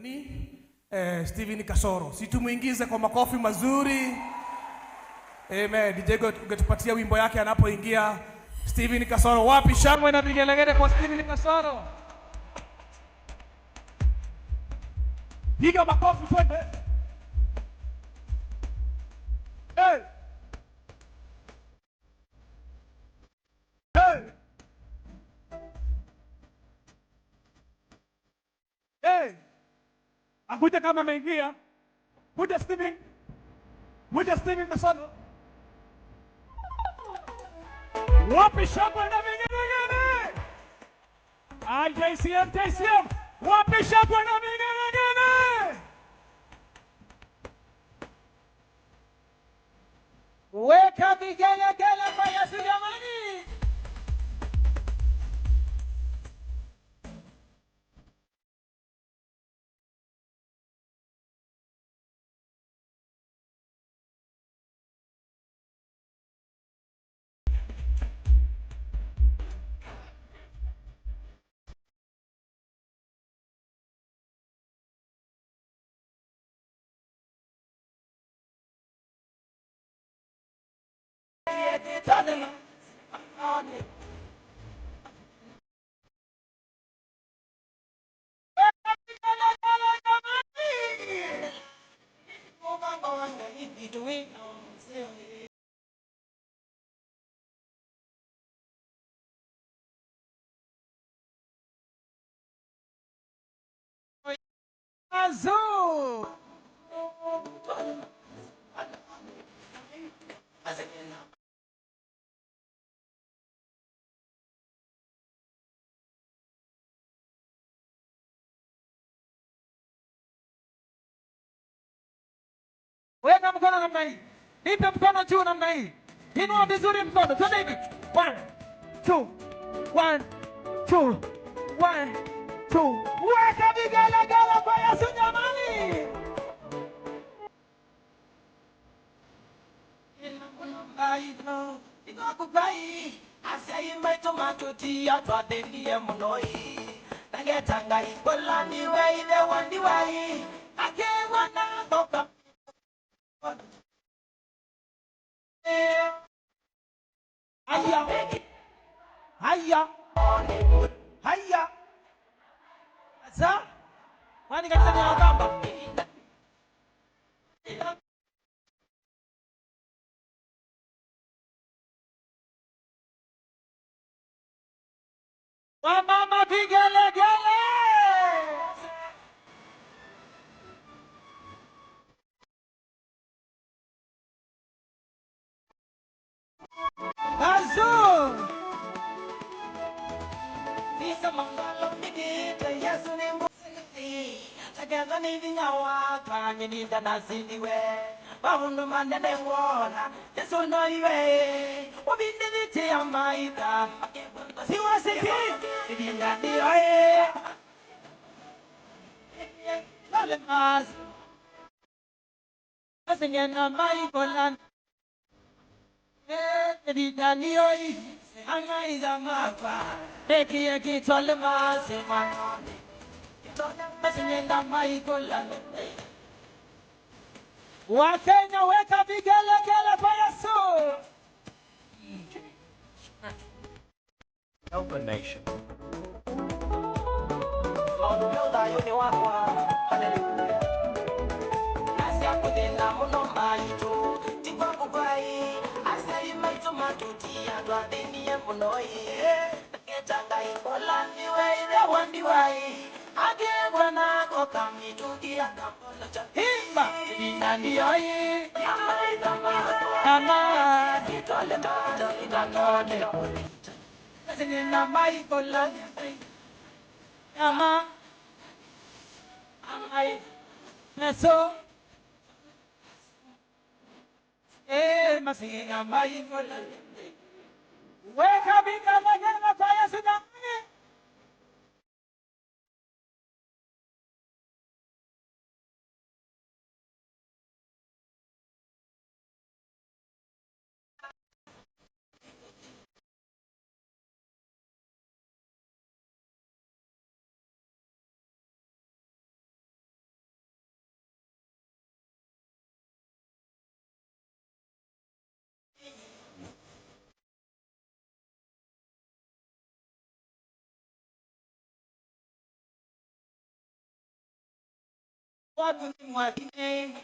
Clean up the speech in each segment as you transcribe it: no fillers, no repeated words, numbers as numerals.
Msanii Steven Kasoro. Si tumuingize kwa makofi mazuri. Amen. DJ ungetupatia wimbo yake anapoingia. Steven Kasoro, wapi shangwe na vigelegele kwa Steven Kasoro? Piga makofi twende. Hey. Hey. Hey. Akuja kama ameingia. Kuja Steven. Kuja Steven Kasoro. Wapi shangwe na vigelegele? JCM, JCM. Wapi shangwe na vigelegele? Weka vigelegele kwa Yesu jamani. Azul. Weka mkono namna hii. Nipe mkono juu namna hii. Inua vizuri mkono. Twende hivi. 1 2 1 2 1 2. Weka vigelegele kwa Yesu jamani. Haya. Haya. Haya. Sasa kwani kanisa ni Wakamba? Wamama vigelegele. Azul. Wakenya, weka vigelegele kwa Yesu. Help a nation. Himba Weka vigelegele kwa Yesu jamani. Watu ni mwakine.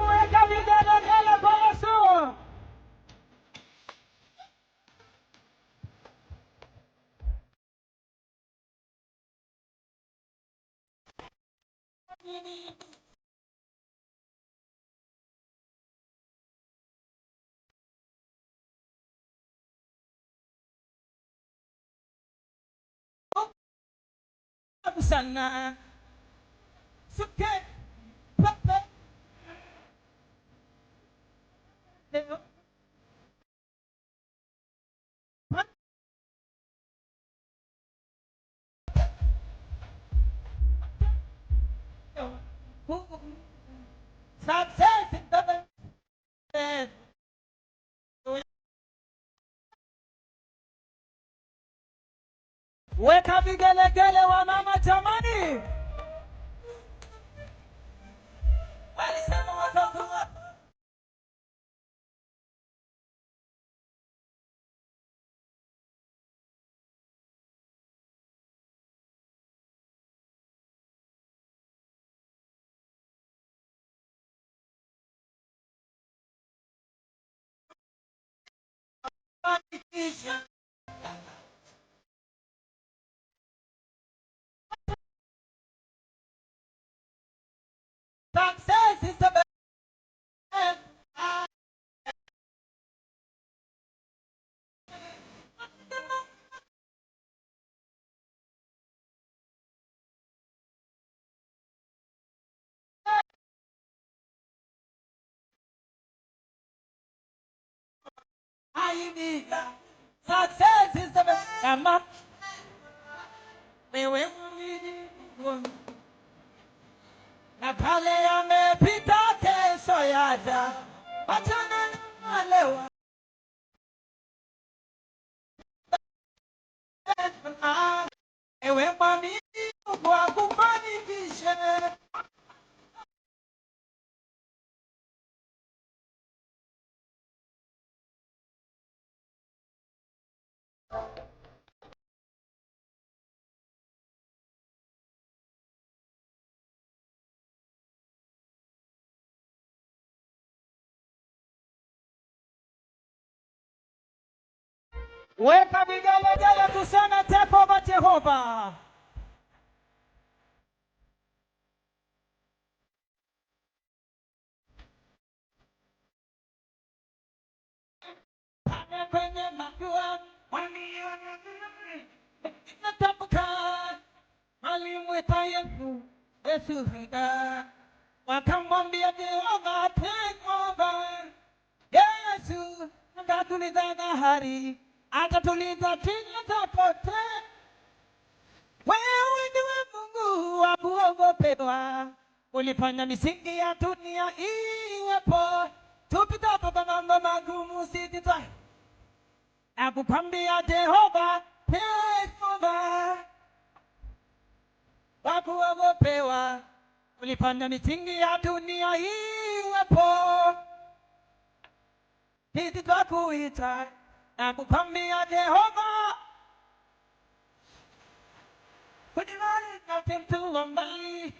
Weka vigelegele kwa Yesu. Sana. Suke. Pepe. Leo. Success in the Weka vigelegele wa mama jamani. Walisema watoto wa Success is the best. Aibika. Success is the best. Kama wewe mwamini na pale yamepita, kesho yaja, wachana na leo. Ewe mwamini Mungu akufanikishe. Weka vigelegele tuseme take over Jehova. Pale kwenye mashua natamka, alimwita Yesu, Yesu fika, wakamwambia Jehova take over. Yesu akatuliza bahari, atatuliza tena tapote. Wewe ndiwe Mungu wa kuogopewa, ulifanya misingi ya dunia iwepo. Tupitapo kwa mambo magumu sititwa nakukwambia Jehova, Jehova wa kuogopewa, ulifanya misingi ya dunia iwepo. Sisi twakuita nakukwambia Jehova, mbali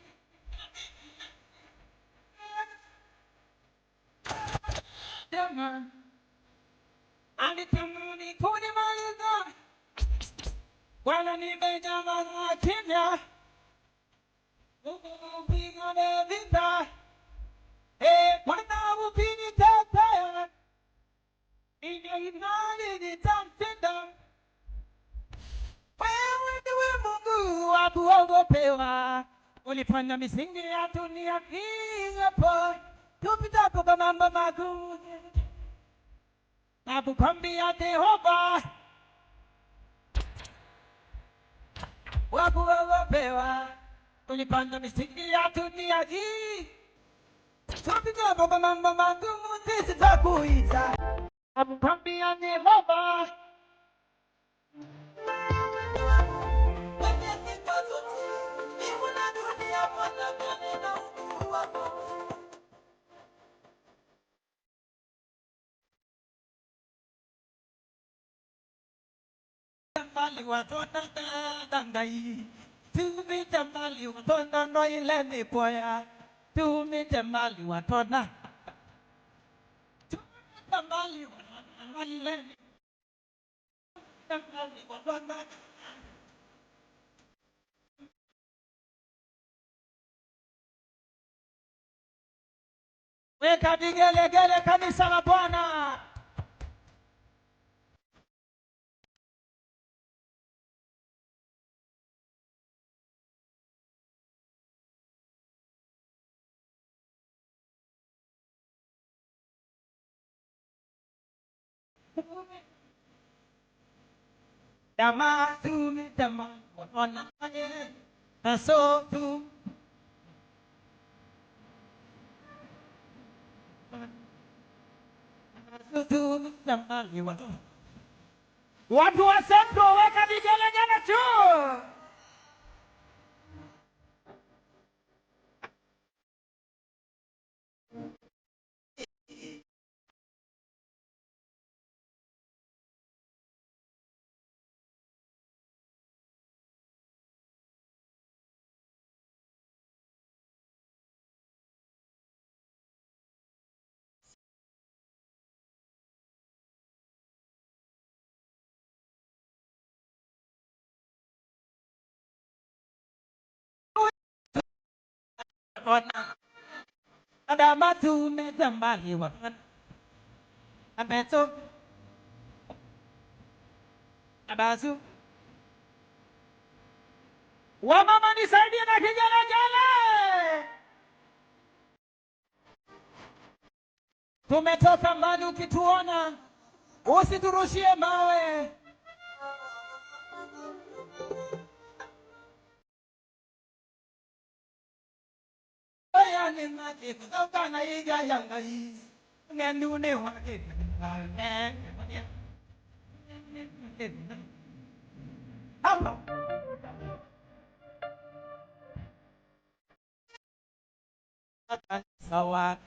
alitamani kunimaliza, Bwana nimenyamaza kimya, upigane vita, Bwana ukinitetea, nina imani nitamshinda. Wewe ndiwe Mungu wa kuogopewa, ulifanya misingi ya dunia iwepo. Tupitapo kwa mambo magumu, nakukwambia Jehova wa kuogopewa, ulifanya misingi ya dunia hii. Tupitapo kwa mambo magumu, sisi twakuita, nakukwambia Jehova. Mwenye sifa zote, mbingu na dunia, Bwana kanena ukuu wako. Mbali watona dangai. Tumite mbali watona no ile poya. Tumite mbali watona. Tumite mbali watona no ile. Mbali watona. Weka vigelegele kanisa la Bwana. Dama tumi dama watona so tu Watu wa Sendo, weka vigelegele tu. Adama tumete mbali watona. Abeto. Abazu. Wamama nisaidie na kigelegele. Tumetoka mbali, ukituona usiturushie mawe. Sawa.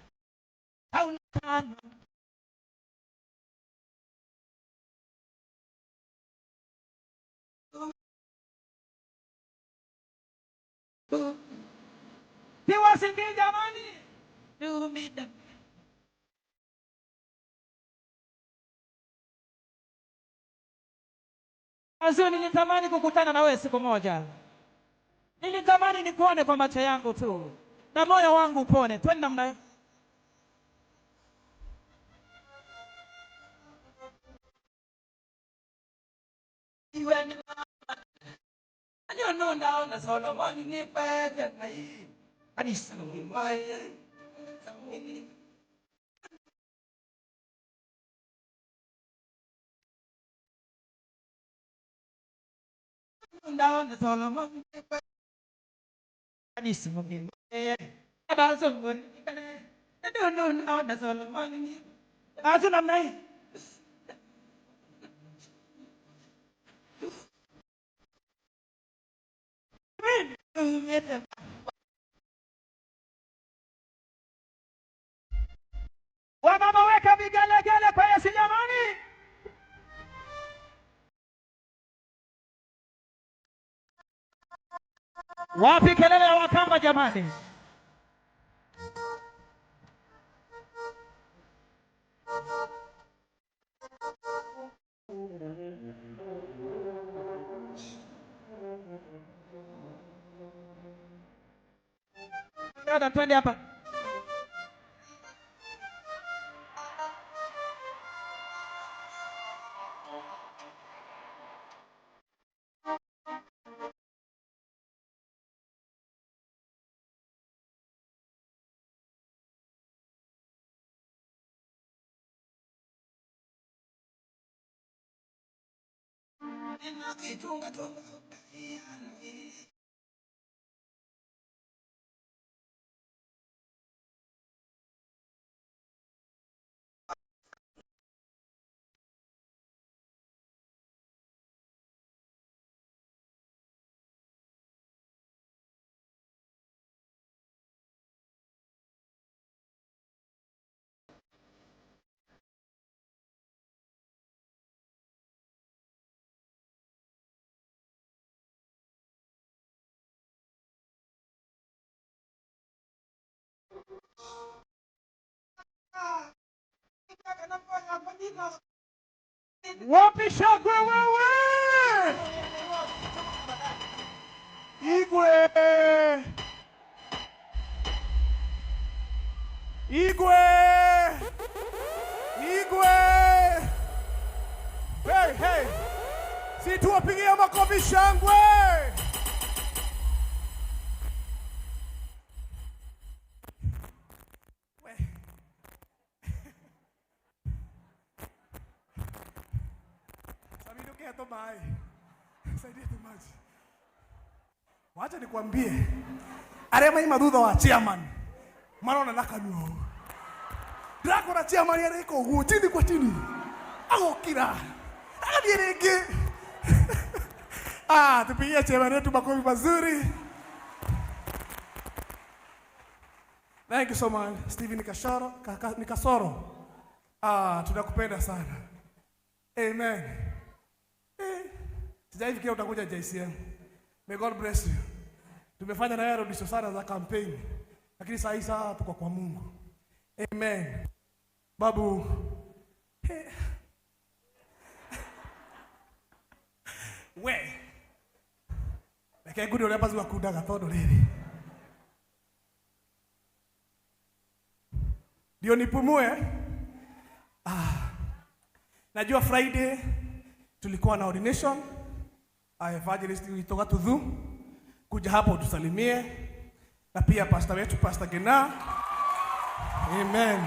Siwasikii jamani. Azio, nilitamani kukutana na wewe siku moja, nilitamani nikuone kwa macho yangu tu na moyo wangu upone. Twende namna namna hii. Wamama weka vigelegele kwa Yesu jamani. Wapi kelele ya Wakamba jamani? Dada, twende hapa. Wapi shangwe wewe? Igwe! Igwe! Igwe! Hey, hey! Si tuwapigie makofi shangwe! We. Sabini ukiato mai. Saidia tu maji. Wacha nikwambie, arĩa maima thutha wa chairman marona na kanua ũũ. Ndĩrakora chairman areka ũguo chini kwa chini, agokira agathiĩ rĩngĩ. Ah, tupigie chairman wetu makofi mazuri. Thank you so much, Stephen Nikashoro, Nikasoro. Ah, tunakupenda sana. Amen. Eh, sijaifikiria utakuja JCM. May God bless you. Tumefanya na wewe rudisho sana za campaign. Lakini saa hii saa tuko kwa Mungu. Amen. Babu. Eh. We. Reke ngundi ũrĩa bazu akundaga tondũ rĩrĩ. Ndio nipumue. Ah. Najua Friday tulikuwa na ordination. Evangelist kutoka Tudhu kuja hapo tusalimie, na pia pastor wetu Pastor Gena. Amen.